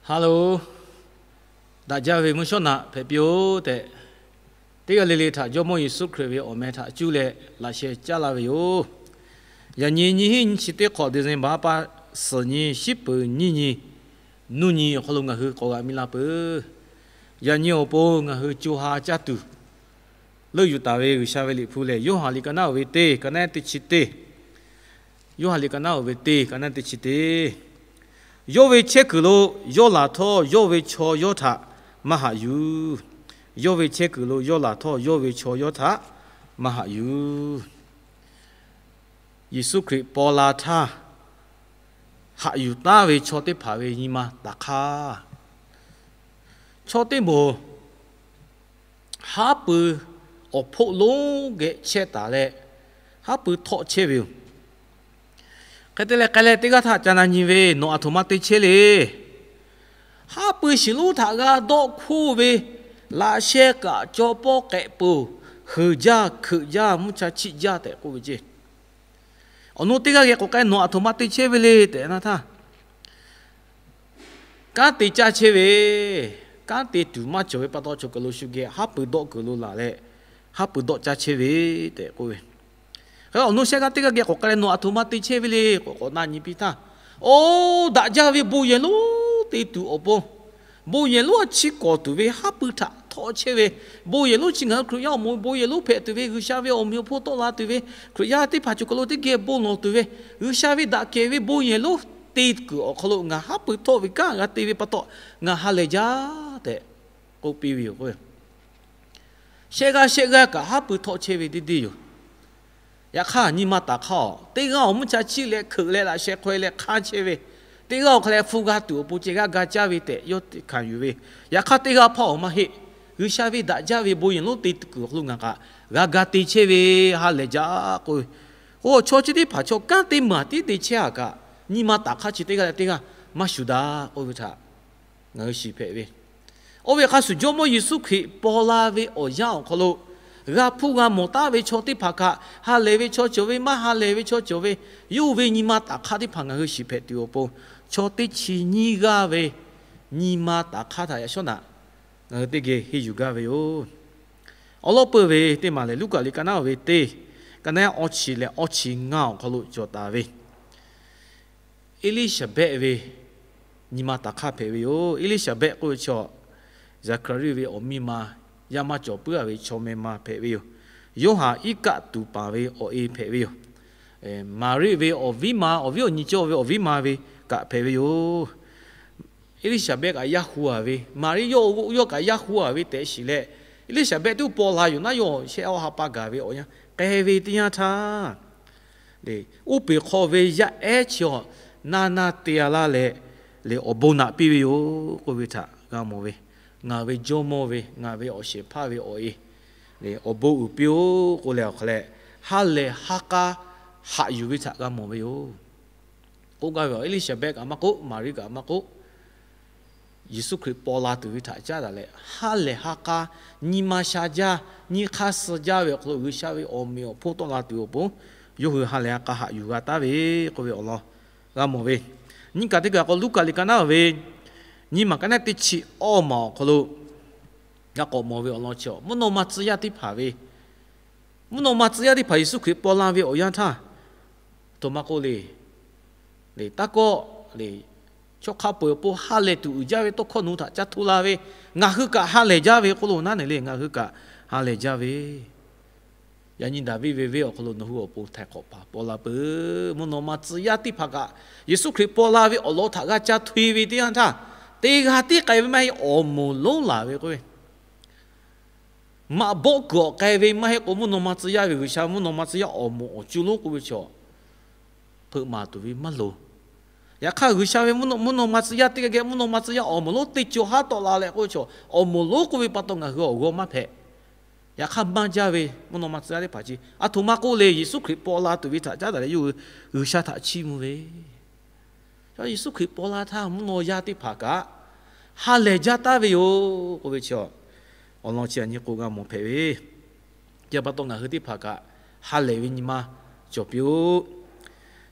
Hello, daꞈ jaˇ ve mvuhˇ shawˉ naꞈ hpehꞈ piˇ-oˆ tehꞈ, teˇ g'aˇ le le htaꞈ Jawˇmawˇ Yeˍsuˆ Hkriꞈ ve awˬ meh htaꞈ cuˇ leh laꞈ sheh caˉ laˇ ve yoˬ. Yaꞈ nyi nyiˇ hinˉ nyiˇ chi teˇ hk'awꞈ December ha pa suhˍ nyi shiˉ peuˍ nyiˇ nyi, nuˇ nyi awˬ hk'aw lo ngaˬ hui k'awꞈ g'aꞈ mi la peuˬ. Yaꞈ nyi awˬ pon ngaˬ hui co ha caˇ tuˬ leuˆ yuˬ taˍ ve G'uiˬsha ve Liꞈ hpu lehˬ, Yoˇhanˬ liꞈ ka naˉ oˬ ve teˇ, ka naˉ teˇ chi teˇ. Yoˇhanˬ liꞈ ka naˉ oˬ ve teˇ, ka naˉ teˇ chi teˇ. Yawˇ ve chehˇ kuiˬ lo yawˇ laˬ htawˇ, yawˇ ve chaw yawˇ htaꞈ maˇ haꞈ yuˬ. Yawˇ ve chehˇ kuiˬ lo yawˇ laˬ htawˇ, yawˇ ve chaw yawˇ htaꞈ maˇ haꞈ yuˬ. Yeˍsuˆ Hkriꞈ paw la htaˇ, haꞈ yuˬ taˉ ve chaw teˇ hpaˍ ve nyi ma taˍ hk'aˇ, chaw teˇ moˍ haˉ pui awˬ hpoˆ lonˉ geh chehˇ taˍ leh, haˉ pui htawˆ chehˇ ve yoˬ. Hk'e te leh, k'ai leh teˇ g'aˇ htaꞈ ca na nyi ve, Nawˬ aˬ htoꞈ ma te chehˇ le. Haˉ pui shiˍ lonˉ htaꞈ g'a dawˆ hkuˇ ve, laꞈ sheh kaꞈ caw pawˆ k'ehꞈ peuˬ, heuˬ jaˇ, hkeuꞈ jaˇ, mvuhˇ cha chiˆ jaˇ tehꞈ k'oˆ ve ceˇ. Awˬ nu teˇ g'aˇ geh k'awꞈ k'ai, Nawˬ aˬ htoꞈ ma te chehˇ ve le tehꞈ na htaˇ, kanˉ te caˇ chehˇ ve, kanˉ te tuˬ maˇ cawˬ ve pa taw, chaw kuiˬ lo shu geh haˉ pui dawˆ kuiˬ lo laˬ leh, haˉ pui dawˆ caˇ chehˇ ve tehꞈ k'oˆ ve. Hk'e awˬ nu shehˆ g'aˇ teˇ g'aˇ geh k'awꞈ k'ai leh, Nawˬ aˬ htoꞈ ma te chehˇ ve le k'awꞈ k'awꞈ na nyi piˇ htaˇ, oˇ daꞈ jaˇ ve bon yehˬ lonˉ te tuˬ awˬ pon, bon yehˬ lonˉ a chiˇ kawˍ tuˬ ve haˉ pui htaꞈ htawˆ chehˇ ve, bon yehˬ lonˉ chi ngaˬ hui Hkriꞈ yaˇ awˬ moˍ ve bon yehˬ lonˉ hpehꞈ tuˬ ve, G'uiˬsha ve awˬ meꞈ awˬ hponˇ tawˆ la tuˬ ve, Hkriꞈ yaˇ teˇ hpaˍ chaw kuiˬ lo teˇ geh bon lawˬ tuˬ ve, G'uiˬsha ve daꞈ kehˬ ve bon yehˬ lonˉ te kuiˬ awˬ hk'aw lo ngaˬ haˉ pui htawˆ ve kanˉ g'a te ve pa taw, ngaˬ ha lehˬ jaˇ tehꞈ k'oˆ piˇ ve yoˬ. Shehˆ g'aˇ shehˆ g'aˇ kaꞈ haˉ pui htawˆ chehˇ ve deˇ deˇ yoˬ. Yaꞈ hk'aˇ nyi ma taˍ hk'aˇ-oˬ, teˇ g'aˇ awˬ mvuhˇ cha chiˆ leh hkeuꞈ leh laꞈ sheh hk'aw e leh hk'anˇ chehˇ ve, teˇ g'aˇ awˬ hk'a leh hpu g'a tuˬ awˬ pon ceh g'aˇ ga caˇ ve tehꞈ yawˇ te hkanˍ yuˬ ve. Yaꞈ hk'aˇ teˇ g'aˇ hpaˇ awˬ maˇ heˆ. G'uiˬsha ve daꞈ jaˇ ve bon yehˬ lonˉ te tuˬ kuiˬ awˬ hk'aw lo ngaˬ kaꞈ g'a ga te chehˇ ve, ha lehˬ jaˇ k'oˆ ve. K'o chaw chi teˇ hpaˍ chaw kanˉ te maˍ tiˉ te chehˇ a kaꞈ, nyi ma taˍ hk'aˇ chi teˇ g'aˇ leh teˇ g'aˇ maˇ shuˍ daꞈ k'oˆ ve htaꞈ ngaˬ hui shiˍ hpehꞈ ve. Oˇ ve hk'a shuˍ Jawˇmawˇ Yeˍsuˆ Hkriꞈ paw la ve awˬ yanˇ awˬ hk'aw lo, g'a hpuˇ g'a mawˬ taˉ ve chaw teˇ hpaˍ kaꞈ, ha lehˬ ve chaw cawˬ ve, maˇ ha lehˬ ve chaw cawˬ ve, yawˇ hui ve nyi ma taˍ hk'aˇ teˇ hpaˍ ngaˬ hui shiˍ hpehꞈ tuˬ awˬ pon, chaw teˇ chi nyiˇ g'aˇ ve nyi ma taˍ hk'aˇ htaꞈ yaꞈ shawˉ naꞈ ngaˬ hui teˇ geh henˇ yuˬ gaˇ ve yoˬ. Awˬ lawn peuˬ ve teˇ maˬ lehˬ, Luˉkaꞈ liꞈ ka naˉ oˬ ve teˇ, ka naˉ awˇ chi leh awˇ chi ngaˇ awˬ hk'aw lo cawˬ taˍ ve Eˇliˇsaˍbehˆ ve nyi ma taˍ hk'aˇ hpehꞈ ve yoˬ. Eˇliˇsaˍbehˆ k'oˆ ve chaw, Zaˍhkaˍriˆ ve awˬ miˇ ma, yaˇ maˇ cawˬ puiˉ a ve chaw meh ma hpehꞈ ve yoˬ. Yoˇhanˬ iˉ kaˆ tuˍ paˍ ve awˬ e hpehꞈ ve yoˬ. Maˍriˆ ve awˬ viˉ ma, awˬ viˉ awˬ nyi cawˇ ve awˬ viˉ ma ve kaꞈ hpehꞈ ve yoˬ. Eˇliˇsaˍbehˆ kaꞈ yaˇ hu a ve, Maˍriˆ yawˇ yawˇ kaꞈ yaˇ hu a ve tehꞈ shiˍ leh, Eˇliˇsaˍbehˆ teˇ paw la yoˬ naˉ, yawˇ shehˆ awˇ ha pa gaˬ ve awˬ yanˇ k'ai ve teˇ yanˇ htaˇ, uˉ peˬ hk'aw ve yaˇ ehˉ chi awˬ naˇ naˇ te a laˇ leh, leh awˬ bon naꞈ piˇ ve yoˬ k'oˆ ve htaꞈ g'a mawˬ ve, ngaˬ ve jawˇmawˇ ve, ngaˬ ve awˬ shehˍ hpaˇ ve awˬ e, awˬ bon uiˍ piˇ-oˆ k'oˆ leh awˬ hk'a leh, ha lehˬ ha k'a haꞈ yuˬ ve htaꞈ g'a mawˬ ve yoˬ. K'oˆ gaˇ ve, Eˇliˇsaˍbehˆ kaꞈ maˇ k'oˆ, Maˍriˆ kaꞈ maˇ k'oˆ, Yeˍsuˆ Hkriꞈ paw la tuˬ ve htaꞈ caˉ daꞈ leh, ha lehˬ ha k'a nyi ma sha jaˇ, nyi hk'aˇ suh jaˇ ve awˬ hk'aw lo G'uiˬsha ve awˬ meꞈ awˬ hponˇ tawˆ la tuˬ awˬ pon, yawˇ hui ha lehˬ ha k'a haꞈ yuˬ g'a taˉ ve k'oˆ ve awˬ lawn g'a mawˬ ve. Nyiˇ kaˬ teˇ kaˬ k'o, Luˉkaꞈ liꞈ ka naˉ ve nyiˇ maˬ ka naˉ teˇ chi awˇ maˬ awˬ hk'aw lo g'a k'awꞈ mawˬ ve awˬ lawn chi, mvuhˇ naw ma tcuh yaˇ teˇ hpaˍ ve, mvuhˇ naw ma tcuh yaˇ teˇ hpaˍ Yeˍsuˆ Hkriꞈ paw la ve awˬ yanˇ htaˇ, aˬ htoꞈ ma k'oˆ le, le taˇ kawˆ le, chaw hk'a peu-eˬ awˬ pon ha lehˬ tuˬ uiˍ jaˇ ve tawˇ hkawˇ nawˬ hui htaꞈ ca hto la ve, ngaˬ hui kaꞈ ha lehˬ jaˇ ve k'oˆ lo naˉ neˬ le, ngaˬ hui kaꞈ ha lehˬ jaˇ ve. Yaꞈ nyi Daˍviˆ ve venˇ awˬ hk'aw lo nawˬ hui awˬ pon htaiˍ hk'awꞈ paˍ paw la peuˬ. Mvuhˇ naw ma tcuh yaˇ teˇ hpaˍ kaꞈ Yeˍsuˆ Hkriꞈ paw la ve awˬ lawn htaꞈ g'a ca hto-e ve teˇ yanˇ htaˇ, teˇ g'aˇ tiˉ k'ai ve maˇ heˆ, awˬ moˍ lonˉ laˬ ve k'oˆ ve, maꞈ bawˆ kuiˬ awˬ k'ai ve maˇ heˆ k'o, mvuhˇ naw ma tcuh yaˇ ve G'uiˬsha mvuhˇ naw ma tcuh yaˇ awˬ moˍ awˬ cu lonˉ k'oˆ ve chaw, hpeuꞈ maˍ tuˬ ve maˇ loˍ. Yaꞈ hk'aˇ G'uiˬsha ve mvuhˇ naw ma tcuh yaˇ teˇ g'aˇ geh mvuhˇ naw ma tcuh yaˇ awˬ moˍ lonˉ teˇ co haˉ tawˆ la leh k'oˆ ve chaw, awˬ moˍ lonˉ k'oˆ ve pa taw ngaˬ hui awˬ g'awˇ maˇ hpehꞈ. Yaꞈ hk'aˇ maˇ jaˇ ve mvuhˇ naw ma tcuh yaˇ teˇ hpaˍ chi, aˬ htoꞈ ma k'oˆ le, Yeˍsuˆ Hkriꞈ paw la tuˬ ve htaꞈ caˉ daꞈ leh yawˇ hui G'uiˬsha htaꞈ chiˇ mvuh ve, Yeˍsuˆ Hkriꞈ paw la htaˇ mvuhˇ naw yaˇ teˇ hpaˍ kaꞈ ha lehˬ jaˇ taˍ ve yoˬ k'oˆ ve chi, awˬ lawn chi aˬ nyi k'o g'a mawˬ hpehꞈ ve. Chi pa taw ngaˬ hui teˇ hpaˍ kaꞈ ha lehˬ ve nyi ma cawˬ piˇ-oˆ.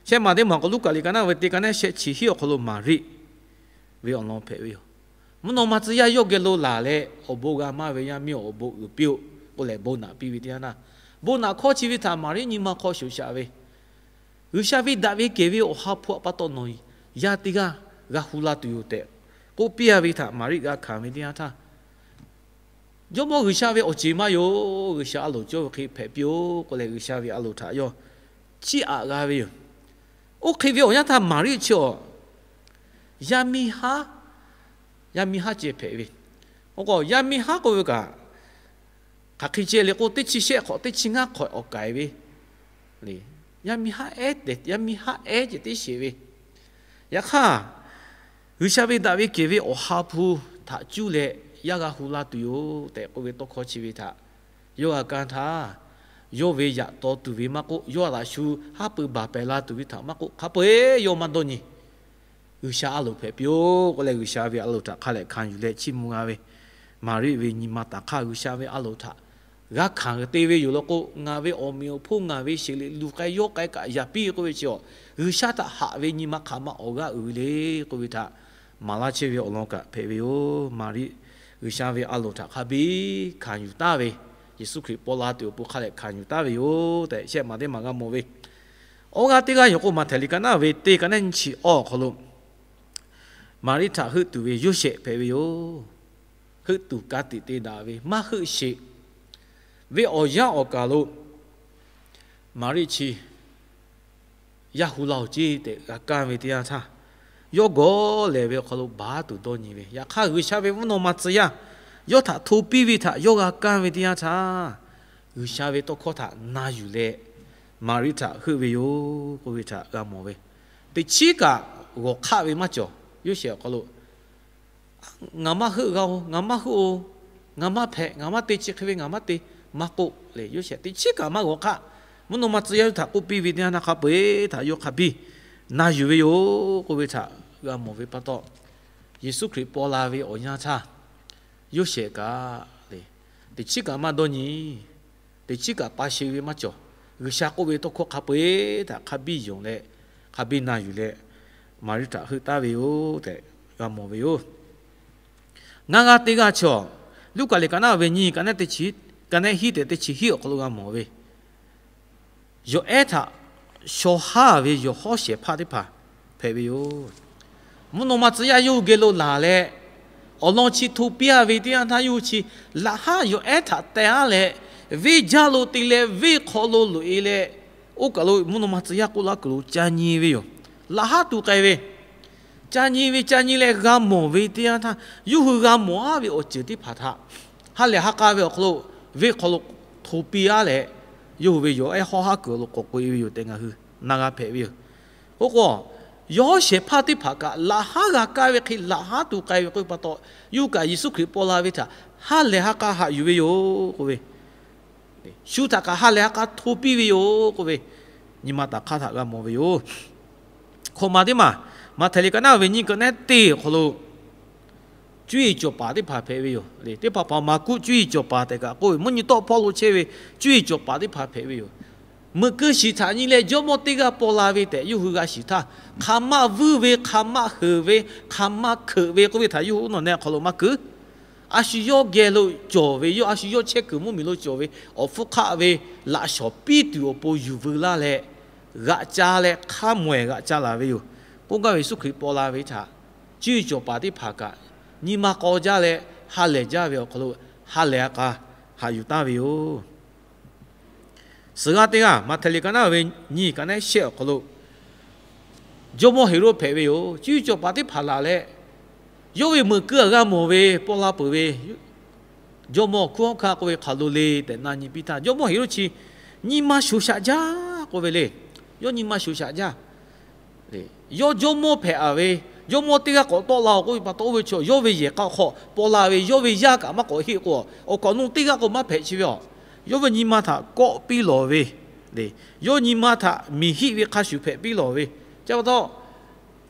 Shehˆ maˬ teˇ maˬ k'o, Luˉkaꞈ liꞈ ka naˉ ve teˇ ka naˉ shehˆ chi hiˉ awˬ hk'aw lo Maˍriˆ ve awˬ lawn hpehꞈ ve yoˬ. Mvuhˇ naw ma tcuh yaˇ yawˇ geh lo laˬ leh, awˬ bon g'a maˇ ve yaˇ miˇ-oˬ, awˬ bon uiˍ piˇ-oˆ k'oˆ leh bon naꞈ piˇ ve teˇ yanˇ htaˇ, bon naꞈ hkawˇ chi ve htaꞈ Maˍriˆ nyi ma hk'aw shoˍ shaꞈ ve, G'uiˬsha ve daꞈ ve kehˬ ve Awˬ ha hpu htaꞈ pa taw nawˬ yaˇ teˇ g'aˇ g'a hu la tuˬ yoˬ tehꞈ k'oˆ piˇ-a ve htaꞈ Maˍriˆ g'a hkanˍ ve teˇ yanˇ htaˇ, Jawˇmawˇ G'uiˬsha ve awˬ ceˬ maˇ yawˇ G'uiˬsha a loˍ cawˇ ve hk'e hpehꞈ piˇ-oˆ k'oˆ leh, G'uiˬsha ve a loˍ htaꞈ yawˇ chiˇ aꞈ g'a ve yoˬ. Oˇ hk'e ve awˬ yanˇ htaˇ Maˍriˆ chi awˬ yaˇ miˇ haˉ, yaˇ miˇ haˉ ceh hpehꞈ ve. Oˇ k'o yaˇ miˇ haˉ k'oˆ ve kaꞈ, hk'aˬ hk'e ceh le k'o, teˇ chi shehˆ hk'awꞈ teˇ chi ngaˇ hk'awꞈ awˬ k'aiˍ ve le. Yaˇ miˇ haˉ ehˉ tehꞈ, yaˇ miˇ haˉ ehˉ ceh teˇ sheˍ ve. Yaꞈ hk'aˇ, G'uiˬsha ve daꞈ ve kehˬ ve Awˬ ha hpu htaꞈ cuˇ leh yaˇ g'a hu la tuˬ yoˬ tehꞈ k'oˆ ve tawˇ hkawˇ chi ve htaꞈ yawˇ g'a kaˇ htaˇ, yawˇ ve yaꞈ taw tuˬ ve maˇ k'oˆ, yawˇ a laꞈ shu haˉ pui baˬ pehˍ la tuˬ ve htaꞈ maˇ k'oˆ, hk'a peu-eˬ yawˇ maˇ dawˇ nyi. G'uiˬsha a loˍ hpehꞈ piˇ-oˆ k'oˆ leh, G'uiˬsha ve a loˍ htaꞈ hk'a lehꞈ hkanˍ yuˬ leh chiˇ mvuh g'a ve, Maˍriˆ ve nyi ma taˍ hk'aˇ G'uiˬsha ve a loˍ htaꞈ g'a hkanˍ te ve yoˬ law k'o, ngaˬ ve awˬ meꞈ awˬ hponˇ ngaˬ ve sheˍ liꞈ luˬ k'ai yawˇ k'ai kaꞈ yaꞈ piˇ k'oˆ ve chi awˬ, G'uiˬsha htaꞈ haꞈ ve nyi ma hk'aˬ ma awˬ g'aˇ uiˍ ve le k'oˆ ve htaꞈ maˍ laˇ chehˇ ve awˬ lawn kaꞈ hpehꞈ ve yoˬ. Maˍriˆ G'uiˬsha ve a loˍ htaꞈ hk'a biˇ hkanˍ yuˬ taˍ ve, Yeˍsuˆ Hkriꞈ paw la tuˬ awˬ pon hk'a lehꞈ hkanˍ yuˬ taˍ ve yoˬ tehꞈ shehˆ maˬ teˇ maˬ g'a mawˬ ve. Awˬ g'aˇ teˇ g'aˇ yoˬ k'o, Maꞈhtehˍ liꞈ ka naˉ ve teˇ ka naˉ nyiˇ chi awˬ awˬ hk'aw lo Maˍriˆ htaꞈ heuˆ tuˬ ve Yoˇsehꞈ hpehꞈ ve yoˬ. Heuˆ tuˬ ka tiꞈ te daꞈ ve maˇ heuˆ sheˍ ve awˬ yanˇ awˬ kaˬ lo Maˍriˆ chi yaˇ hu la-oˬ ceˇ tehꞈ g'a kaˇ ve teˇ yanˇ htaˇ, yawˇ gawˬ lehˬ ve awˬ hk'aw lo baˬ tuˬ dawˇ nyi ve, yaꞈ hk'aˇ G'uiˬsha ve mvuhˇ naw ma tcuh yaˇ yawˇ htaꞈ hto piˇ ve htaꞈ yawˇ g'a kaˇ ve teˇ yanˇ htaˇ, G'uiˬsha ve tawˇ hkawˇ htaꞈ na yuˬ leh Maˍriˆ htaꞈ heuˆ ve yoˬ k'oˆ ve htaꞈ g'a mawˬ ve. Teꞈ chiˉ kaꞈ g'awˬ hk'aˆ ve maˇ cawˬ. Yoˇsehꞈ awˬ hk'aw lo ngaˬ maˇ heuˆ g'a-oˬ, ngaˬ maˇ heuˆ-oˬ, ngaˬ maˇ hpehꞈ, ngaˬ maˇ te, chi hk'e ve ngaˬ maˇ te, maˇ k'oˆ le. Yoˇsehꞈ teꞈ chiˉ kaꞈ maˇ g'awˬ hk'aˆ. Mvuhˇ naw ma tcuh yaˇ htaꞈ k'oˆ piˇ ve teˇ yanˇ htaˇ, hk'a peu-eˬ htaꞈ yawˇ hk'a biˇ na yuˬ ve yoˬ k'oˆ ve htaꞈ g'a mawˬ ve pa taw, Yeˍsuˆ Hkriꞈ paw la ve awˬ yanˇ htaˇ, Yoˇsehꞈ kaꞈ le, teꞈ chiˉ kaꞈ maˇ dawˇ nyi. Teꞈ chiˉ kaꞈ pa sheˍ ve maˇ cawˬ. G'uiˬsha k'oˆ ve tawˇ hkawˇ hk'a peu-eˬ htaꞈ hk'a biˇ yonˍ leh, hk'a biˇ na yuˬ leh, Maˍriˆ htaꞈ heuˆ taˍ ve yoˬ tehꞈ g'a mawˬ ve yoˬ. Ngaˇ g'aˇ teˇ g'aˇ chaw, Luˉkaꞈ liꞈ ka naˉ ve nyiˇ ka naˉ teˇ chi, ka naˉ hiˉ tehꞈ teˇ chi hiˉ awˬ hk'aw lo g'a mawˬ ve, yawˬ ehˉ htaꞈ shaw haˉ ve yawˬ hawˉ shehˍ hpaˇ teˇ hpaˍ hpehꞈ ve yoˬ. Mvuhˇ naw ma tcuh yaˇ yawˇ hui geh lo laˬ leh, awˬ lawn chi hto piˇ-a ve teˇ yanˇ htaˇ, yawˇ hui chi laꞈ haˉ yawˬ ehˉ htaꞈ teh-a leh, venˇ jaˇ lo te leh venˇ hk'aw lo loꞈ-e leh, oˇ kaˬ lo mvuhˇ naw ma tcuh yaˇ k'oˆ laˇ kuiˬ lo ca nyi ve yoˬ. Laꞈ haˉ tuˬ k'ai ve, ca nyi ve ca nyi leh g'a mawˬ ve teˇ yanˇ htaˇ, yawˇ hui g'a mawˬ-a ve awˬ ceuˬ teˇ hpaˍ htaꞈ ha lehˬ ha k'a ve awˬ hk'aw lo, venˇ hk'aw lo hto piˇ-a leh, yawˇ hui ve yawˬ ehˉ hawˉ haˉ kuiˬ lo k'awꞈ k'oꞈ-e ve yoˬ tehꞈ ngaˬ hui na g'a hpehꞈ ve yoˬ. Oˇ k'o, yawˬ hawˉ shehˍ hpaˇ teˇ hpaˍ kaꞈ laꞈ haˉ g'a kaˇ ve hk'e laꞈ haˉ tuˬ k'ai ve k'oˆ ve pa taw, yawˇ hui kaꞈ Yeˍsuˆ Hkriꞈ paw la ve htaꞈ ha lehˬ ha k'a haꞈ yuˬ ve yoˬ k'oˆ ve, shu htaꞈ kaꞈ ha lehˬ ha k'a hto piˇ ve yoˬ k'oˆ ve, nyi ma taˍ hk'aˇ htaꞈ g'a mawˬ ve yoˬ. Hkawꞈ maˬ teˇ maˬ, Maꞈhtehˍ liꞈ ka naˉ ve nyiˇ ka naˉ teˇ awˬ hk'aw lo, cuˇ yiˍ cawˬ paˍ teˇ hpaˍ hpehꞈ ve yoˬ. Teˇ hpaˍ hpaˍ Maˍkuˆ cuˇ yiˍ cawˬ paˍ tehꞈ kaꞈ k'oˆ ve, mvuhˇ nyi tawˆ hpawˇ lo chehˇ ve cuˇ yiˍ cawˬ paˍ teˇ hpaˍ hpehꞈ ve yoˬ. Meuꞈ keu shiˍ htaꞈ nyi leh Jawˇmawˇ teˇ g'aˇ paw la ve tehꞈ yawˇ hui g'a shiˍ htaˇ, hk'aˬ ma vuiˇ ve, hk'aˬ ma heuˬ ve, hk'aˬ ma hkeuꞈ ve k'oˆ ve htaꞈ yawˇ hui uˉ nawˬ neh awˬ hk'aw lo maˇ keu. A shu yawˇ geh lo cawˬ ve, yawˇ a shu yawˇ chehˇ kuiˬ mvuhˇmiˬ lo cawˬ ve awˬ hpfuhˇ hk'aˆ ve laꞈ shawˍ piˇ tuˬ awˬ pon yuˬ veu laˇ leh, g'aꞈ ca leh hk'a mawehˬ g'aꞈ ca laˬ ve yoˬ. K'oˆ gaˇ ve Yeˍsuˆ Hkriꞈ paw la ve htaꞈ cuˇ yiˍ cawˬ paˍ teˇ hpaˍ kaꞈ nyi ma k'aw jaˇ leh ha lehˬ jaˇ ve awˬ hk'aw lo ha lehˬ ha k'a haꞈ yuˬ taˍ ve yoˬ. Suhˍ g'aˇ teˇ g'aˇ, Maꞈhtehˍ liꞈ ka naˉ ve nyiˇ ka naˉ shehˆ awˬ hk'aw lo, jawˇmawˇ Heˍroˆ hpehꞈ ve yoˬ. Cuˇ yiˍ cawˬ paˍ teˇ hpaˍ laˬ leh, yawˇ ve meuꞈ keu aꞈ g'a mawˬ ve paw la peuˬ ve, jawˇmawˇ hkunˉ hawˉ hkanˇ k'oˆ ve hk'aˬ lo le tehꞈ na nyi piˇ htaˇ, jawˇmawˇ Heˍroˆ chi nyi ma shoˍ shaꞈ jaˇ k'oˆ ve le. Yawˇ nyi ma shoˍ shaꞈ jaˇ. Yawˇ jawˇmawˇ hpehꞈ-a ve, jawˇmawˇ teˇ g'aˇ k'awꞈ tawˆ la-oˬ k'oˆ ve pa taw, oˇ ve chaw yawˇ ve yehˬ k'a hk'aw paw la ve, yawˇ ve yaˇ kaꞈ maˇ k'awꞈ heˆ k'o, awˬ kaꞈ awˬ nu teˇ g'aˇ k'o maˇ hpehꞈ chi ve a. Yawˇ ve nyi ma htaꞈ kawˆ piˇ lawˬ ve, yawˇ nyi ma htaꞈ miˬ hiˆ ve hk'a shuˍ hpehꞈ piˇ lawˬ ve, chi pa taw,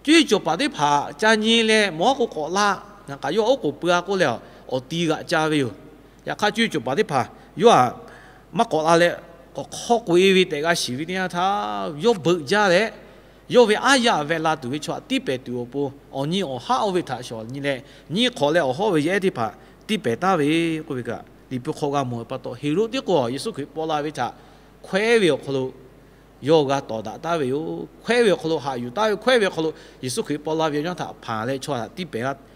cuˇ yiˍ cawˬ paˍ teˇ hpaˍ ca nyi leh mawˬ-a k'o k'awꞈ laˇ, ngaˬ kaꞈ yawˇ oˉ k'oˍ pui-a k'oˆ leh, awˬ ti g'aꞈ ca ve yoˬ. Yaꞈ hk'aˇ cuˇ yiˍ cawˬ paˍ teˇ hpaˍ yawˇ htaꞈ maˇ k'awꞈ la leh, k'awꞈ hk'aw k'oꞈ-e ve tehꞈ g'a shiˍ ve teˇ yanˇ htaˇ, yawˇ beuꞈ jaˇ leh, yawˇ ve aˉ yaˇ veh la tuˬ ve chaw htaꞈ tiˇ pehˍ tuˬ awˬ pon, awˬ nyi awˬ haˉ oˇ ve htaꞈ shawˍ nyi leh, nyiˇ hk'awꞈ leh awˬ hawˉ ve yaˇ ehˉ teˇ hpaˍ tiˇ pehˍ taˍ ve k'oˆ ve kaꞈ, Liꞈ hpu hk'aw g'a mawˬ ve pa taw, Heˍroˆ tiˉ k'o Yeˍsuˆ Hkriꞈ paw la ve htaꞈ hkawehˉ ve awˬ hk'aw lo yawˇ g'a tawˍ daꞈ taˍ ve yoˬ. Hkawehˉ ve awˬ hk'aw lo haꞈ yuˬ taˍ ve, hkawehˉ ve awˬ hk'aw lo Yeˍsuˆ Hkriꞈ paw la ve awˬ yanˇ htaꞈ hpanˍ leh chaw htaꞈ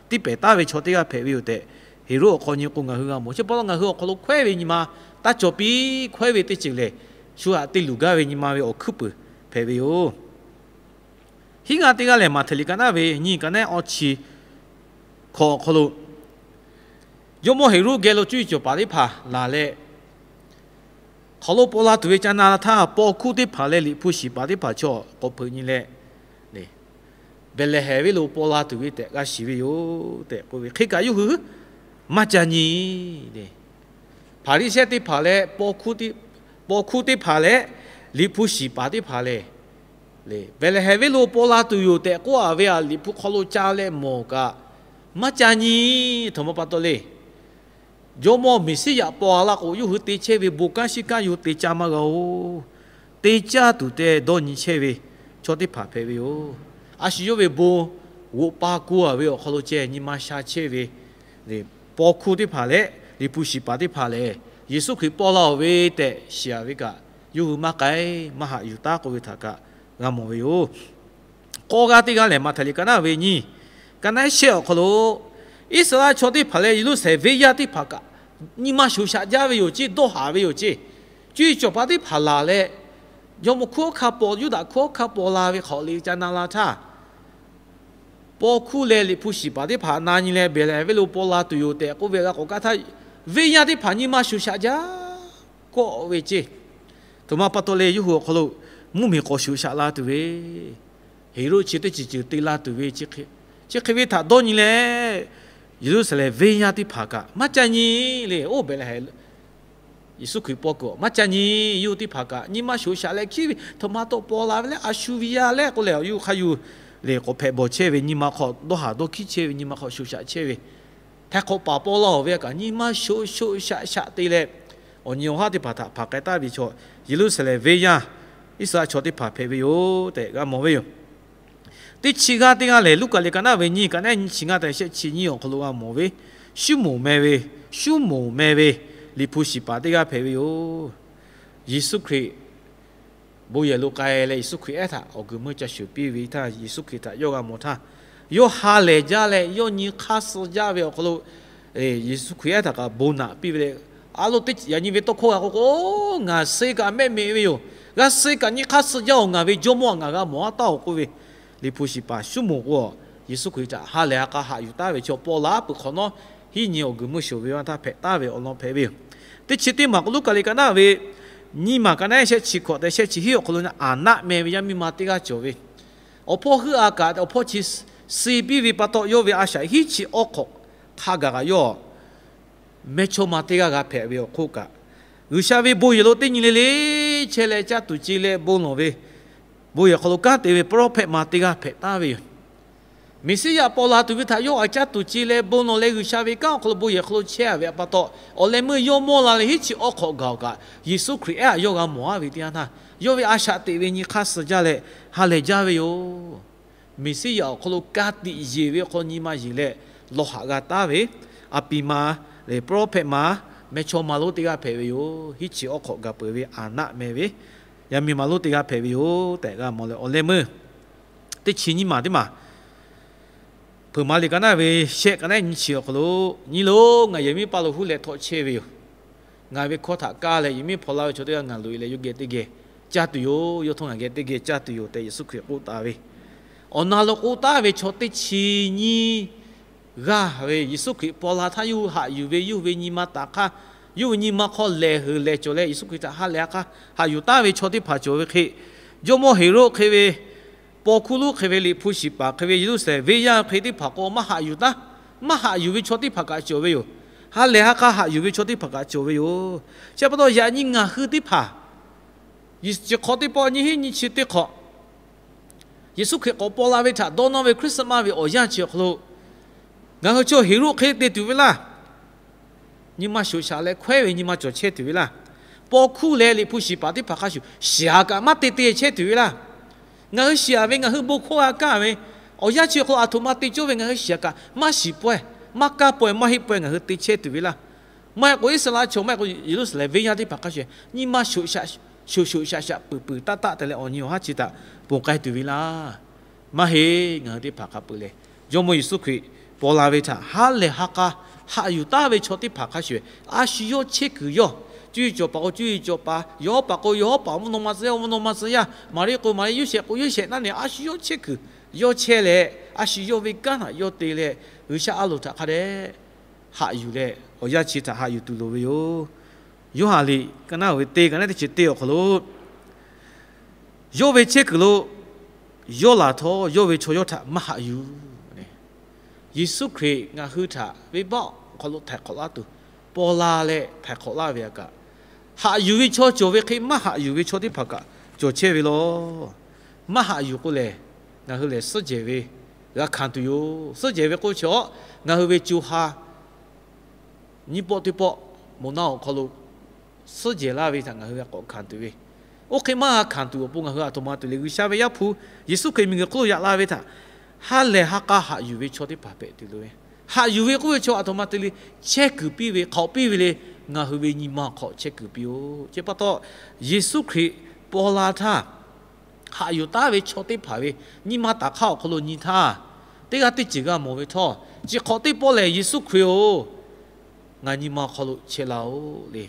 tiˇ pehˍ taˍ ve chaw teˇ g'aˇ hpehꞈ ve yoˬ tehꞈ, Heˍroˆ awˬ hk'aw nyi k'o ngaˬ hui g'a mawˬ. Chi pa taw ngaˬ hui awˬ hk'aw lo hkawehˉ ve nyi ma taˇ cawˬ piˇ. Hkawehˉ ve teˇ ceuˬ lehˬ, shu htaꞈ te luˬ gaˇ ve nyi ma ve awˬ hkuiˉ puiˍ hpehꞈ ve yoˬ. Hiˉ g'aˇ teˇ g'aˇ lehˬ, Maꞈhtehˍ liꞈ ka naˉ ve nyiˇ ka naˉ awˇ chi hkawꞈ awˬ hk'aw lo, jawˇmawˇ Heˍroˆ geh lo cuˇ yiˍ cawˬ paˍ teˇ hpaˍ laˬ leh, hk'aˬ lo paw la tuˬ ve ca na htaˇ, paw hkuˇ teˇ hpaˍ leh liꞈ hpu shiˍ paˍ teˇ hpaˍ chaw k'awꞈ hpeuꞈ nyi leh, Behˍlehˍhehnˍ venˇ lo paw la tuˬ ve tehꞈ g'a shiˍ ve yoˬ tehꞈ k'oˆ ve hk'e kaꞈ, yawˇ hui maˇ ca nyi. Hpaˍriˍsehˇ teˇ hpaˍ leh paw hkuˇ teˇ hpaˍ leh liꞈ hpu shiˍ paˍ teˇ hpaˍ lehˬ, Behˍlehˍhehnˍ venˇ lo paw la tuˬ yoˬ tehꞈ k'oˆ a ve aꞈ, liꞈ hpu hk'aw lo ca leh mawˬ kaꞈ maˇ ca nyi. Htoꞈ ma pa taw le. Jawˇmawˇ Meˍsiˉyaꞈ paw la k'o, yawˇ hui te chehˇ ve bon kanˉ shiˉ kanˉ yawˇ hui te caˇ maˇ g'a-oˬ. Te caˇ tuˬ te dawˇ nyi chehˇ ve chaw teˇ hpaˍ hpehꞈ ve yoˬ. A shu yawˇ ve bon g'oꞈ pa ku a ve awˬ hk'aw lo ceh nyi ma sha chehˇ ve paw hkuˇ teˇ hpaˍ leh liꞈ hpu shiˍ paˍ teˇ hpaˍ lehˬ, Yeˍsuˆ Hkriꞈ paw la-oˬ ve tehꞈ shiˍ a ve kaꞈ, yawˇ hui maˇ k'ai, maˇ haꞈ yuˬ taˉ k'oˆ ve htaꞈ kaꞈ g'a mawˬ ve yoˬ. K'awˇ g'aˇ teˇ g'aˇ lehˬ, Maꞈhtehˍ liꞈ ka naˉ ve nyiˇ ka naˉ shehˆ awˬ hk'aw lo, Iˉsaˍreˍlaˆ chaw teˇ hpaˍ leh Yeˍruˆsaˍlehnˍ venˇ yaˇ teˇ hpaˍ kaꞈ nyi ma shoˍ shaꞈ jaˇ ve yoˬ ceˇ, dawˇ haˍ ve yoˬ ceˇ. Cuˇ yiˍ cawˬ paˍ teˇ hpaˍ laˬ leh, jawˇmawˇ hkunˉ hawˉ hkanˇ paw, Yuˇdaꞈ hkunˉ hawˉ hkanˇ paw la ve hk'awꞈ liꞈ ca na la htaˇ, paw hkuˇ leh liꞈ hpu shiˍ paˍ teˇ hpaˍ na nyi leh, Behˍlehˍhehnˍ venˇ lo paw la tuˬ yoˬ tehꞈ k'oˆ ve g'a k'awꞈ kaˇ htaˇ, venˇ yaˇ teˇ hpaˍ nyi ma shoˍ shaꞈ jaˇ kawˆ ve ceˇ. Htoꞈ ma pa taw le, yawˇ hui awˬ hk'aw lo mvuhˇmiˬ k'awꞈ shoˍ shaꞈ la tuˬ ve, Heˍroˆ chi teˇ ceuˬ ceuˬ te la tuˬ ve, chi hk'e ve htaꞈ dawˇ nyi leh, Yeˍruˆsaˍlehnˍ venˇ yaˇ teˇ hpaˍ kaꞈ maˇ ca nyi le. Oˇ Behˍlehˍhehnˍ Yeˍsuˆ Hkriꞈ paw kuiˬ maˇ ca nyi. Yawˇ hui teˇ hpaˍ kaꞈ nyi ma shoˍ shaꞈ leh, hkiˉ ve htoꞈ ma taw paw la ve leh, a shu ve yaˇ leh k'oˆ leh, yawˇ hui hk'a yuˬ le k'awꞈ hpehꞈ bawˬ chehˇ ve, nyi ma hk'aw dawˇ haˍ dawˇ hkiˉ chehˇ ve, nyi ma hk'aw shoˍ shaꞈ chehˇ ve, htaiˍ hk'awꞈ paˍ paw la-oˬ ve kaꞈ nyi ma shoˍ shoˍ shaꞈ shaꞈ te leh, awˬ nyi awˬ haˉ teˇ hpaˍ htaꞈ hpanˍ k'ai taˍ ve chaw, Yeˍruˆsaˍlehnˍ venˇ yaˇ, Iˉsaˍreˍlaˆ chaw teˇ hpaˍ hpehꞈ ve yoˬ tehꞈ g'a mawˬ ve yoˬ. Teˇ chi g'aˇ teˇ g'aˇ lehˬ, Luˉkaꞈ liꞈ ka naˉ ve nyiˇ ka naˉ nyiˇ chi ngaˇ tehꞈ shehˆ chi nyiˇ awˬ hk'aw lo g'a mawˬ ve, Suˉmonˍ meh ve, Suˉmonˍ meh ve liꞈ hpu shiˍ paˍ teˇ g'aˇ hpehꞈ ve yoˬ. Yeˍsuˆ Hkriꞈ bon yehˬ lo k'ai leh, Yeˍsuˆ Hkriꞈ ehˉ htaꞈ awˬ guiˬ meuˇ ca shuˍ piˇ ve htaˇ, Yeˍsuˆ Hkriꞈ htaꞈ yawˇ g'a mawˬ htaˇ, yawˇ ha lehˬ jaˇ leh yawˇ nyi hk'aˇ suh jaˇ ve awˬ hk'aw lo, Yeˍsuˆ Hkriꞈ ehˉ htaꞈ kaꞈ bon naꞈ piˇ ve le. A lo teˇ yaꞈ nyi ve tawˇ hkawˇ g'a k'oˆ k'o, ngaˬ suh kaꞈ mehˆ mehꞈ ve yoˬ. G'a suh kaꞈ nyi hk'aˇ suh jaˇ-oˬ, ngaˬ ve Jawˇmawˇ-a, ngaˬ g'a mawˬ-a taˇ-oˬ k'oˆ ve, liꞈ hpu shiˍ paˍ Suˉmonˍ k'o, Yeˍsuˆ Hkriꞈ htaꞈ ha lehˬ ha k'a haꞈ yuˬ taˍ ve chaw paw la peuˬ hk'awꞈ nawˉ, hiˉ nyi awˬ guiˬ meuˇ shoˍ ve awˬ yanˇ htaˇ hpehꞈ taˍ ve awˬ lawn hpehꞈ ve yoˬ. Teˇ chi teˇ maˬ k'o, Luˉkaꞈ liꞈ ka naˉ ve nyiˇ maˬ ka naˉ shehˆ chi hkawꞈ tehꞈ shehˆ chi hiˉ awˬ hk'aw lo, Aˍnaˆ meh ve yaˇ miˇ ma teˇ g'aˇ cawˬ ve, awˬ hpawˇ heuˆ a kaꞈ awˬ hpawˇ chi suh piˇ ve pa taw, yawˇ ve a shaꞈ hiˉ chi awˇ hk'awꞈ hk'a gaˬ kaꞈ yawˇ mehˇchawˇma teˇ g'aˇ g'a hpehꞈ ve awˬ hk'oˆ kaꞈ, G'uiˬsha ve bon yehˬ lo teˇ nyi le le chehˇ leh caˇ tuˬ ce leh bon lawˬ ve, bon yehˬ hk'aw lo kanˉ te ve prophet ma teˇ g'aˇ hpehꞈ taˍ ve yoˬ. Meˍsiˉyaꞈ paw la tuˬ ve htaꞈ yawˇ htaꞈ caˇ tuˬ ce leh bon lawˬ leh, G'uiˬsha ve kanˉ awˬ hk'aw lo bon yehˬ hk'aw lo chehˇ a ve pa taw, awˬ leh meuˇ yawˇ mawˇ la leh hiˉ chi awˇ hk'awꞈ gaˬ kaꞈ, Yeˍsuˆ Hkriꞈ ehˉ htaꞈ yawˇ g'a mawˬ a ve teˇ yanˇ htaˇ, yawˇ ve a shaꞈ teꞈ ve nyi hk'aˇ suh jaˇ leh ha lehˬ jaˇ ve yoˬ. Meˍsiˉyaꞈ awˬ hk'aw lo ka tiꞈ yeˬ ve awˬ hk'aw nyi ma yeˬ leh, lawˬ haꞈ g'a taˍ ve, a pi ma, prophet ma, mehˇchawˇma lonˉ teˇ g'aˇ hpehꞈ ve yoˬ. Hiˉ chi awˇ hk'awꞈ gaˬ peuˬ ve Aˍnaˆ meh ve yaˇ miˇ ma lonˉ teˇ g'aˇ hpehꞈ ve yoˬ tehꞈ g'a mawˬ leh, awˬ leh meuˇ teˇ chi nyiˇ maˬ teˇ maˬ, Hpeuꞈ maˍ liꞈ ka naˉ ve shehˆ ka naˉ nyiˇ chi awˬ hk'aw lo, Nyi loˬ, ngaˬ yehˬ miˉ paˇ lo huˉ leh htawꞈ chehˇ ve yoˬ. Ngaˬ ve hkawˇ htaꞈ kaˇ leh yehˬ miˉ hpaw laˇ ve chaw teˇ g'aˇ ngaˬ loꞈ e leh yawˇ geh teˇ geh caˇ tuˬ yoˬ. Yawˇ htawˇ ngaˬ geh teˇ geh caˇ tuˬ yoˬ tehꞈ Yeˍsuˆ Hkriꞈ k'oˆ taˍ ve, awˬ na lo k'oˆ taˍ ve chaw teˇ chi nyiˇ g'aˇ ve Yeˍsuˆ Hkriꞈ paw la htaˇ yawˇ hui haꞈ yuˬ ve, yawˇ hui ve nyi ma taˍ hk'aˇ, yawˇ hui nyi ma hk'aw lehˬ heuˬ lehˬ cawˬ leh Yeˍsuˆ Hkriꞈ htaꞈ ha lehˬ ha k'a haꞈ yuˬ taˍ ve chaw teˇ hpaˍ cawˬ ve hk'e, jawˇmawˇ Heˍroˆ hk'e ve paw hkuˇ lonˉ hk'e ve, liꞈ hpu shiˍ paˍ hk'e ve, Yeˍruˆsaˍlehnˍ venˇ yaˇ hk'e teˇ hpaˍ k'o, maˇ haꞈ yuˬ taˉ, maˇ haꞈ yuˬ ve chaw teˇ hpaˍ kaꞈ cawˬ ve yoˬ. Ha lehˬ ha k'a haꞈ yuˬ ve chaw teˇ hpaˍ kaꞈ cawˬ ve yoˬ. Chi pa taw, yaꞈ nyi ngaˬ hui teˇ hpaˍ, chi hk'awꞈ teˇ pawˆ nyiˇ hinˉ nyiˇ chi teˇ hk'awꞈ, Yeˍsuˆ Hkriꞈ k'awꞈ paw la ve htaꞈ dawˇ nawˇ ve Christmas ve awˬ yanˇ chi awˬ hk'aw lo, ngaˬ hui chaw Heˍroˆ hk'e te tuˬ ve laˇ. Nyi ma shoˍ shaˍ leh hkawehˉ ve nyi ma cawˬ chehˇ tuˬ ve laˇ. Paw hkuˇ leh liꞈ hpu shiˍ paˍ teˇ hpaˍ hk'a shuˍ shiˍ a kaꞈ maˇ te te chehˇ tuˬ ve laˇ. Ngaˬ hui shiˍ-aˍ ve, ngaˬ hui bon hkawˇ g'a kaˇ ve, awˬ yanˇ chi awˬ hk'aw lo aˬ htoꞈ ma te cawˇ ve ngaˬ hui shiˍ-aˍ kaꞈ maˇ shiˍ pawehˇ, maˇ kaˇ pawehˇ, maˇ heˆ pawehˇ ngaˬ hui te chehˇ tuˬ ve laˇ. Maˇ heˆ k'o Iˉsaˍreˍlaˆ chaw, maˇ heˆ k'o Yeˍruˆsaˍlehnˍ venˇ yaˇ teˇ hpaˍ hk'a shuˍ nyi ma shoꞈ shoꞈ shaꞈ shaꞈ peuˬ peuˬ taˆ taˆ te leh awˬ nyi awˬ haˉ chi htaꞈ ponˬ k'ai tuˬ ve laˇ. Maˇ heˆ, ngaˬ hui teˇ hpaˍ hk'a peuˬ leh, Jawˇmawˇ Yeˍsuˆ Hkriꞈ paw la ve htaꞈ ha lehˬ ha k'a haꞈ yuˬ taˉ ve chaw teˇ hpaˍ hk'a shuˍ, a shu yawˇ chehˇ kuiˬ yawˇ, cuˇ yiˍ cawˬ paˍ k'o cuˇ yiˍ cawˬ paˍ, yawˬ hawˉ paˍ k'o yawˬ hawˉ paˍ, mvuhˇ naw ma tcuh yaˇ mvuhˇ naw ma tcuh yaˇ, Maˍriˆ k'o Maˍriˆ, Yoˇsehꞈ k'o Yoˇsehꞈ, naˉ nehˬ a shu yawˇ chehˇ kuiˬ yawˇ chehˇ leh, a shu yawˇ ve kanˉ htaꞈ yawˇ te leh, G'uiˬsha a loˍ htaꞈ hk'a dehꞈ haꞈ yuˬ leh awˬ yanˇ chi htaꞈ haꞈ yuˬ tuˬ loˍ ve yoˬ. Yoˇhanˬ liꞈ ka naˉ ve teˇ ka naˉ teˇ chi teˇ awˬ hk'aw lo, yawˇ ve chehˇ kuiˬ lo yawˇ laˬ htawˇ, yawˇ ve chaw yawˇ htaꞈ maˇ haꞈ yuˬ. Yeˍsuˆ Hkriꞈ ngaˬ hui htaꞈ venˇbaˆ awˬ hk'aw lo htaiˍ hk'awꞈ laˇ tuˬ, paw la leh htaiˍ hk'awꞈ laˇ ve htaꞈ kaꞈ, haꞈ yuˬ ve chaw cawˬ ve hk'e maˇ haꞈ yuˬ ve chaw teˇ hpaˍ kaꞈ cawˬ chehˇ ve law. Maˇ haꞈ yuˬ k'o lehˬ, ngaˬ hui lehˬ suhˉ jehˬ ve g'a hkanˍ tuˬ yoˬ. Suhˉ jehˬ ve k'oˆ ve chi, ngaˬ hui ve co ha nyiˇ pawˆ teˇ pawˆ moˍ naˆ awˬ hk'aw lo suhˉ jehˬ laˇ ve htaꞈ ngaˬ hui g'a k'awꞈ hkanˍ tuˬ ve, oˇ hk'e maˇ g'a hkanˍ tuˬ awˬ pon ngaˬ hui aˬ htoꞈ ma tuˬ le. G'uiˬsha ve Yaˇ hpu Yeˍsuˆ Hkriꞈ miˬguiˬ hk'oˆ lo yaꞈ la ve htaꞈ ha lehˬ ha k'a haꞈ yuˬ ve chaw teˇ hpaˍ hpehꞈ tuˬ loˍ ve. Haꞈ yuˬ ve k'oˆ ve chaw aˬ htoꞈ ma te le, chehˇ kuiˬ piˇ ve, hk'awꞈ piˇ ve le. Ngaˬ hui ve nyi ma awˬ hk'aw chehˇ kuiˬ piˇ-oˬ. Chi pa taw, Yeˍsuˆ Hkriꞈ paw la htaˇ haꞈ yuˬ taˉ ve chaw teˇ hpaˍ ve nyi ma taˍ hk'aˇ awˬ hk'aw lo nyi htaˇ, teˇ g'aˇ teˇ ceuˬ g'a mawˬ ve htawˇ, chi hk'awꞈ teˇ pawˆ lehˬ, Yeˍsuˆ Hkriꞈ-oˬ, ngaˬ nyi ma awˬ hk'aw lo chehˇ laˇ-oˆ le.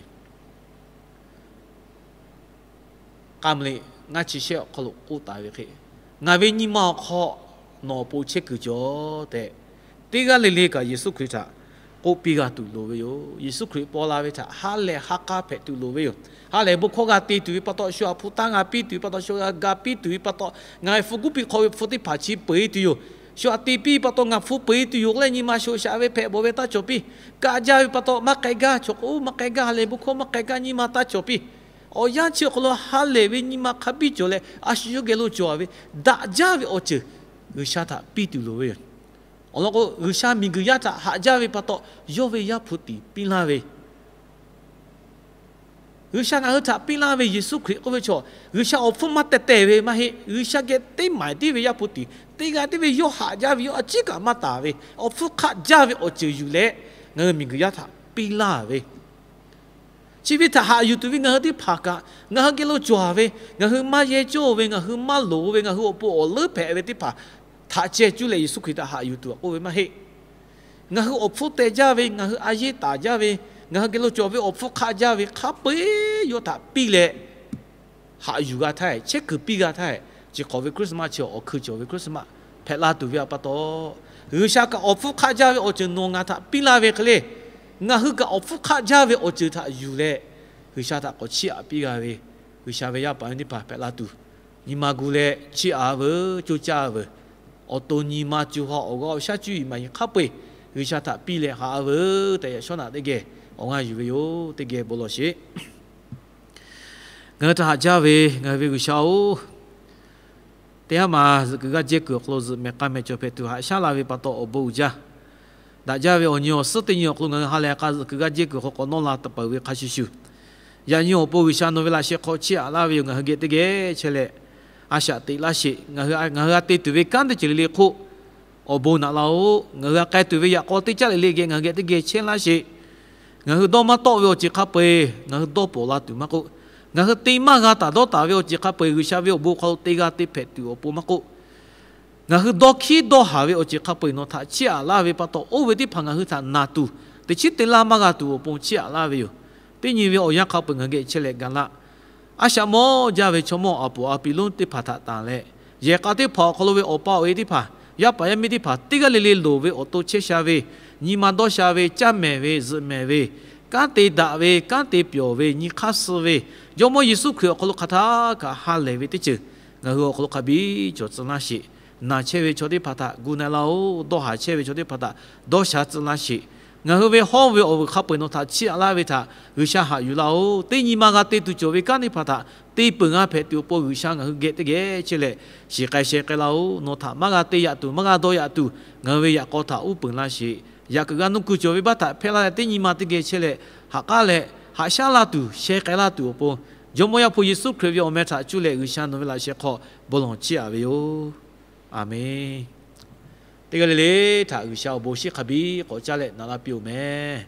K'aˍ mvuhˇ liꞈ ngaˇ chi shehˆ awˬ hk'aw lo k'oˆ taˍ ve hk'e, ngaˬ ve nyi ma awˬ hk'aw nawˬ awˬ pon chehˇ kuiˬ cawˬ tehꞈ, teˇ g'aˇ le le kaꞈ Yeˍsuˆ Hkriꞈ htaꞈ k'oˆ piˇ g'a tuˬ loˍ ve yoˬ. Yeˍsuˆ Hkriꞈ paw la ve htaꞈ ha lehˬ ha k'a hpehꞈ tuˬ loˍ ve yoˬ. Ha lehˬ bon hkawˇ g'a te tuˬ ve pa taw, shu aꞈ hpu tanˇ g'a piˇ tuˬ ve pa taw, shu g'a ga piˇ tuˬ ve pa taw, ngaˬ ve hpu guˇ piˇ hk'aw ve hpu teˇ hpaˍ chi peu-eˬ tuˬ yoˬ. Shu aꞈ te piˇ pa taw ngaˬ hpu peu-eˬ tuˬ yoˬ k'oˆ leh nyi ma shoꞈ shaꞈ ve hpehꞈ bawˬ ve taˇ cawˬ piˇ. Kaˆ jaˇ ve pa taw maˇ k'ai gaˇ, chaw k'o maˇ k'ai gaˇ, ha lehˬ bon hkawˇ maˇ k'ai gaˇ, nyi ma taˇ cawˬ piˇ. Awˬ yanˇ chi awˬ hk'aw lo ha lehˬ ve nyi ma hk'a biˇ cawˬ leh, a shu yawˇ geh lo cawˬ ve daꞈ jaˇ ve awˬ ceuˬ G'uiˬsha htaꞈ piˇ tuˬ loˍ ve yoˬ. Awˬ lawn k'o, G'uiˬsha miˬguiˬ yaˇ htaꞈ haꞈ jaˇ ve pa taw, yawˇ ve Yaˇ hpu tiˍ piˇ laˇ ve G'uiˬsha ngaˬ hui htaꞈ piˇ laˇ ve Yeˍsuˆ Hkriꞈ k'oˆ ve chaw, G'uiˬsha awˬ hpfuhˇ maˇ teh teh ve maˇ heˆ. G'uiˬsha geh teˇ maˍ tiˉ ve Yaˇ hpu tiˍ, teˇ g'aˇ tiˉ ve yawˇ haꞈ jaˇ ve, yawˇ a ciˉ kaꞈ maˇ taˍ ve, awˬ hpfuhˇ hk'aˆ jaˇ ve awˬ ceuˬ yuˬ leh ngaˬ hui miˬguiˬ yaˇ htaꞈ piˇ laˇ ve Chi ve htaꞈ haꞈ yuˬ tuˬ ve ngaˬ hui teˇ hpaˍ kaꞈ, ngaˬ hui geh lo cawˬ ve, ngaˬ hui maˇ yehˇ cawˇ ve, ngaˬ hui maˇ loˍ ve, ngaˬ hui awˬ pon awˬ leuˉ hpehꞈ ve teˇ hpaˍ htaꞈ ceh cuˇ leh Yeˍsuˆ Hkriꞈ htaꞈ haꞈ yuˬ tuˬ k'oˆ ve maˇ heˆ. Ngaˬ hui awˬ hpfuhˇ teh jaˇ ve, ngaˬ hui a yeˇ taˍ jaˇ ve, ngaˬ hui geh lo cawˬ ve awˬ hpfuhˇ hk'aˆ jaˇ ve hk'a peu-eˬ yawˇ htaꞈ piˇ leh haꞈ yuˬ g'a htaˇ, chehˇ kuiˬ piˇ g'a htaˇ, chi hk'awꞈ ve Christmas chi awˬ hkui cawˬ ve Christmas hpehꞈ la tuˬ ve pa taw, G'uiˬsha kaꞈ awˬ hpfuhˇ hk'aˆ jaˇ ve awˬ ceuˬ nawˬ ngaˬ htaꞈ piˇ laˇ ve hk'e le, ngaˬ hui kaꞈ awˬ hpfuhˇ hk'aˆ jaˇ ve awˬ ceuˬ htaꞈ yuˬ leh, G'uiˬsha htaꞈ k'awꞈ chiˇ aꞈ piˇ g'a ve, G'uiˬsha ve yaˇ paˍ yaˇ miˇ teˇ hpaˍ hpehꞈ la tuˬ, nyi ma gu leh chiˇ aꞈ veuˬ, coˇ caˇ veuˬ. Awˬ to nyi ma co ha awˬ g'aˇ awˬ shaˉ cuˇ yiˍ maˍ yiˍ hk'a peu-eˬ G'uiˬsha htaꞈ piˇ leh haꞈ veuˬ tehꞈ, yaꞈ shawˉ naꞈ teˇ geh awˬ ngaˇ yuˬ ve yoˬ. Teˇ geh bon lawˬ sheˍ. Ngaˬ hui htaꞈ haꞈ jaˇ ve ngaˬ hui ve G'uiˬsha-oˬ, teˇ haˉ ma zuhꞈ kuiˬ g'aˇ jehˇ kuiˬ awˬ hk'aw lo zuhꞈ mehˍ k'a mehˍ cawˬ hpehꞈ tuˬ haꞈ shaˉ la ve pa taw awˬ bon uiˍ jaˇ. Daꞈ jaˇ ve awˬ nyi awˬ suhˉ teˇ nyi awˬ hk'aw lo ngaˬ hui ha lehˬ ha k'a zuhꞈ kuiˬ g'aˇ jehˇ kuiˬ hk'aw k'awꞈ nawˇ la taˍ peuˬ ve hk'a shuˍ shuˍ, yaꞈ nyi awˬ pon G'uiˬsha nawˬ ve laꞈ sheh hk'aw chiˇ aꞈ laˇ ve yoˬ. Ngaˬ hui geh teˇ geh chehˇ leh a shaꞈ teꞈ laˇ sheˍ. Ngaˬ hui g'a te tuˬ ve kanˉ teˇ ceuˬ le le hk'oˆ awˬ bon naꞈ laˇ-oˆ. Ngaˬ hui g'a k'ai tuˬ ve yaꞈ k'aw teˇ caˉ le le geh ngaˬ hui geh teˇ geh chehˇ laˇ sheˍ. Ngaˬ hui dawˇ maˇ tawˆ ve awˬ ceuˬ hk'a peu-eˬ ngaˬ hui dawˇ pawˍ la tuˬ maˇ k'oˆ, ngaˬ hui te maˇ g'a taˍ dawˇ taˍ ve awˬ ceuˬ hk'a peu-eˬ G'uiˬsha ve awˬ bon hk'aw lo te g'a te hpehꞈ tuˬ awˬ pon maˇ k'oˆ, ngaˬ hui dawˇ hkiˉ dawˇ haˍ ve awˬ ceuˬ hk'a peu-eˬ nawˬ htaꞈ chiˇ aꞈ laˇ ve pa taw, oˇ ve teˇ hpaˍ ngaˬ hui htaꞈ naˬ tuˬ teˇ chiˉ te laˇ maˇ g'a tuˬ awˬ pon chiˇ aꞈ laˇ ve yoˬ. Teˇ nyi ve awˬ yanˇ hk'a peu-eˬ ngaˬ hui geh chehˇ leh ga laˇ. A shaꞈ mawˇ jaˇ ve chaw mawˇ aˍ poˍ aˍ piˍ lonˉ teˇ hpaˍ htaꞈ tanˬ leh, yehˬ k'a teˇ hpaˍ awˬ hk'aw lo ve awˬ pa awˬ e teˇ hpaˍ, yaˇ paˍ yaˇ miˇ teˇ hpaˍ teˇ g'aˇ le le loˍ ve awˬ to chehˇ sha ve, nyi ma dawˇ sha ve, caˇ mehˍ ve, zuhꞈ mehˍ ve, kanˉ te daꞈ ve, kanˉ te pyawˬ ve, nyi hk'aˇ suh ve, Jawˇmawˇ Yeˍsuˆ Hkriꞈ awˬ hk'aw lo hk'aˬ htaˇ kaꞈ ha lehˬ ve teˇ ceuˬ ngaˬ hui awˬ hk'aw lo hk'a biˇ cawˬ tcuh laˇ sheˍ. Naˬ chehˇ ve chaw teˇ hpaˍ htaꞈ gu na laˇ-oˆ. Dawˇ haˍ chehˇ ve chaw teˇ hpaˍ htaꞈ dawˇ sha tcuh laˇ sheˍ. Ngaˬ hui ve hawˇ ve awˬ vuiˬ hk'a peu-eˬ nawˬ htaꞈ chiˇ aꞈ laˇ ve htaꞈ G'uiˬsha haꞈ yuˬ laˇ-oˆ. Teˇ nyi ma g'a te tuˬ cawˬ ve kanˉ teˇ hpaˍ htaꞈ te peuˬ g'a hpehꞈ tuˬ awˬ pon G'uiˬsha ngaˬ hui geh teˇ geh chehˇ leh shiˍ k'ai sheh k'ai laˇ-oˆ. Nawˬ htaꞈ maˇ g'a te yaꞈ tuˬ, maˇ g'a dawˇ yaꞈ tuˬ, ngaˬ hui ve yaꞈ k'aw htaꞈ uˉ peunˍ laˇ sheˍ. Yaꞈ kuiˬ g'a nuˇ kuiˬ cawˬ ve baˆ htaꞈ hpehˇ laˇ leh teˇ nyi ma teˇ geh chehˇ leh haꞈ k'aˉ leh haꞈ shaˉ laˇ tuˬ, sheh k'ai laˇ tuˬ awˬ pon Jawˇmawˇ Yaˇ hpu Yeˍsuˆ Hkriꞈ ve awˬ meh htaꞈ cuˇ leh G'uiˬsha nawˬ ve laꞈ sheh hk'aw bon lawˬ chiˇ aꞈ ve yoˬ. Aˬmenˍ. Teˇ g'aˇ le le htaꞈ G'uiˬsha awˬ bon shiˉ hk'a biˇ k'awꞈ caˇ leh naꞈ laˇ piˇ-oˬ meh.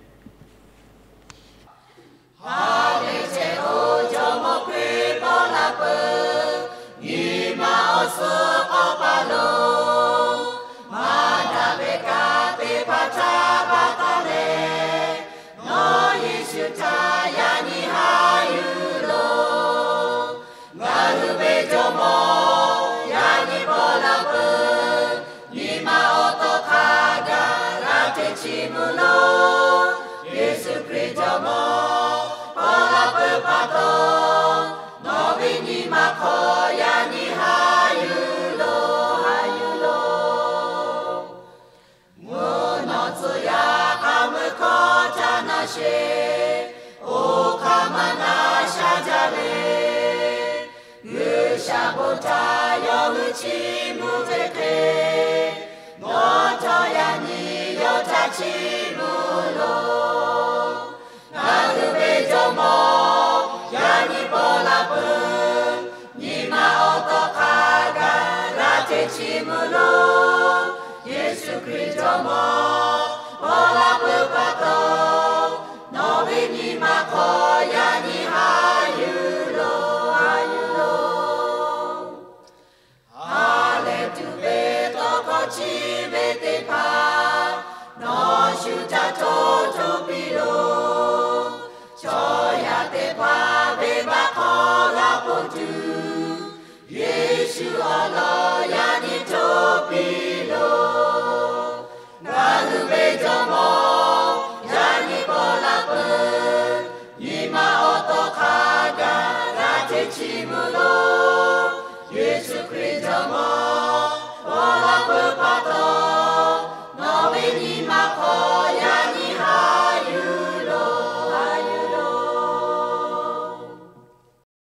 Haˍleˍ ceh oˇ Jawˇmawˇ Hkriꞈ paw la peuˬ, nyi ma awˬ suhˉ k'awꞈ paˍ lo, maˇ daꞈ ve kanˉ teˇ hpaˍ htaꞈ baˬ taˍ leh, nawˬ Yeˍsuˆ htaꞈ yaꞈ nyi haꞈ yuˬ loˬ. Ngaˬ hui ve Jawˇmawˇ yaꞈ nyi paw la peuˬ, nyi ma awˬ tawˇ hk'a gaˬ g'a hteꞈ chiˇ mvuh loˬ. Yeˍsuˆ Hkriꞈ Jawˇmawˇ paw la peuˬ pa taw, nawˬ ve nyi ma hk'aw yaꞈ nyi haꞈ yuˬ loˬ, haꞈ yuˬ loˬ. Mvuhˇ naw tcuh yaˇ hk'a meuˇ hkawˇ ca na sheˍ, oˇ hk'aˇ maˇ na sha jaˇ le. G'uiˬsha bon htaꞈ yawˇ hui chiˇ mvuh ve hk'e, nawˬ htawˇ yaꞈ nyi yawˇ htaꞈ chiˇ mvuh loˬ. Ngaˬ hui ve Jawˇmawˇ yaꞈ nyi paw la peuˬ, nyi ma awˬ tawˇ hk'a gaˬ g'a hteꞈ chiˇ mvuh loˬ. Yeˍsuˆ Hkriꞈ Jawˇmawˇ paw la peuˬ pa taw, nawˬ ve nyi ma hk'aw yaꞈ nyi haꞈ yuˬ loˬ, haꞈ yuˬ loˬ. Ha lehˬ tuˬ ve tawˇ hkawˇ chi